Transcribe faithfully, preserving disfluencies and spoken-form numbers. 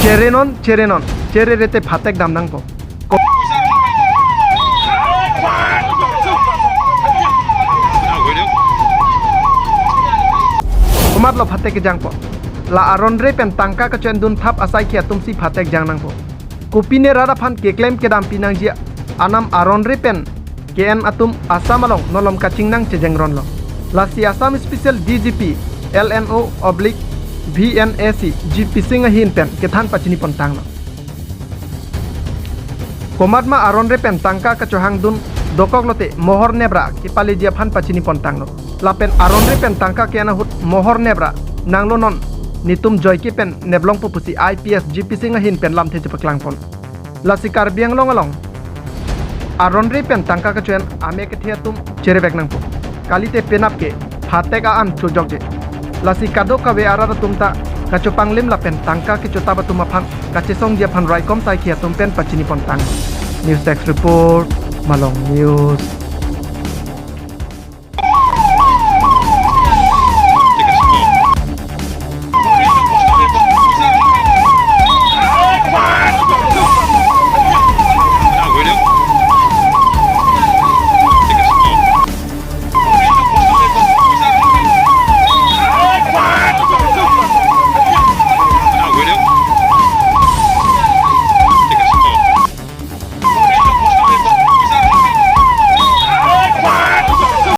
Cherenon, cherenon, cherere te phatek dam nangpo. Ko- Komatlo phatek kejangpo? La aronre pen tangka kacho-endun thap asaikhi atumsi phatek jang nangpo. Kopine rat aphan keklem kedampi nangji anam aronre pen ke-en atum Assam along nolom kachingnang chejengronlo. Lasi Assam Special D G P, L N O oblique V N A C, G P Singh ahin pen kethan pachini pon tanglo. Komatma aronre pen tangka kachohangdun dokok lote mohor nebra kepaleji aphan pachini pon tanglo. Lapen aronre pen tangka ke-en ahut mohor nebra nanglo non netum joike pen neplongpo pusi I P S G P Singh ahin pen lamthe chepaklang pon. Lasi Karbi Anglong along aronre pen tangka kacho-en ame kethe atum cherevek nangpo. Kalite penap ke phatek a-an chojokje. Lasi kadokave arat atum ta kachopanglim lapen tangka kechotap atum aphan kachesongji aphan raikom saikhi atum pen pachini pon tang. News Desk Report, Malong News.